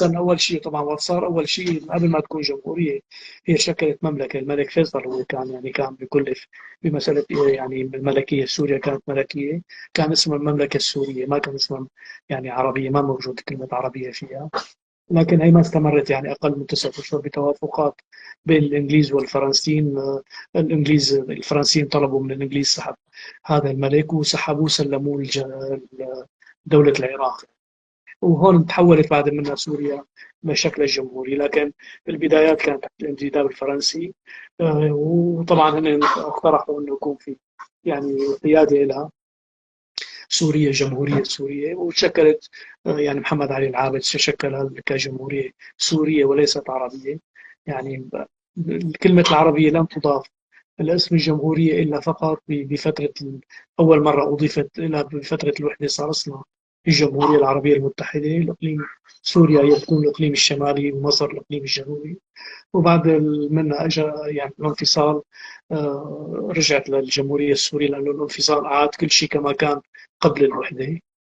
أول شيء طبعا وقت صار أول شيء قبل ما تكون جمهورية هي شكلت مملكة. الملك فيصل هو كان يعني كان بكلف بمسألة يعني الملكية. سوريا كانت ملكية، كان اسمها المملكة السورية، ما كان اسمها يعني عربية، ما موجود كلمة عربية فيها. لكن هي ما استمرت يعني أقل من 9 أشهر بتوافقات بين الإنجليز والفرنسيين. الإنجليز الفرنسيين طلبوا من الإنجليز سحب هذا الملك وسحبوه، سلموه دولة العراق، وهون تحولت بعد منها سوريا لشكل الجمهوري. لكن البدايات كانت تحت الانتداب الفرنسي، وطبعا هن اقترحوا انه يكون في يعني قيادة لها سوريا، جمهورية سورية، وتشكلت يعني محمد علي العابد شكلها كجمهورية سورية وليست عربية. يعني كلمة العربية لم تضاف الاسم الجمهورية إلا فقط بفترة أول مرة أضيفت لها بفترة الوحدة، صار اسمها الجمهورية العربية المتحدة. الإقليم سوريا يكون الإقليم الشمالي ومصر الإقليم الجنوبي، وبعد منها اجى يعني الانفصال، رجعت للجمهورية السورية لأنه الانفصال أعاد كل شيء كما كان قبل الوحدة.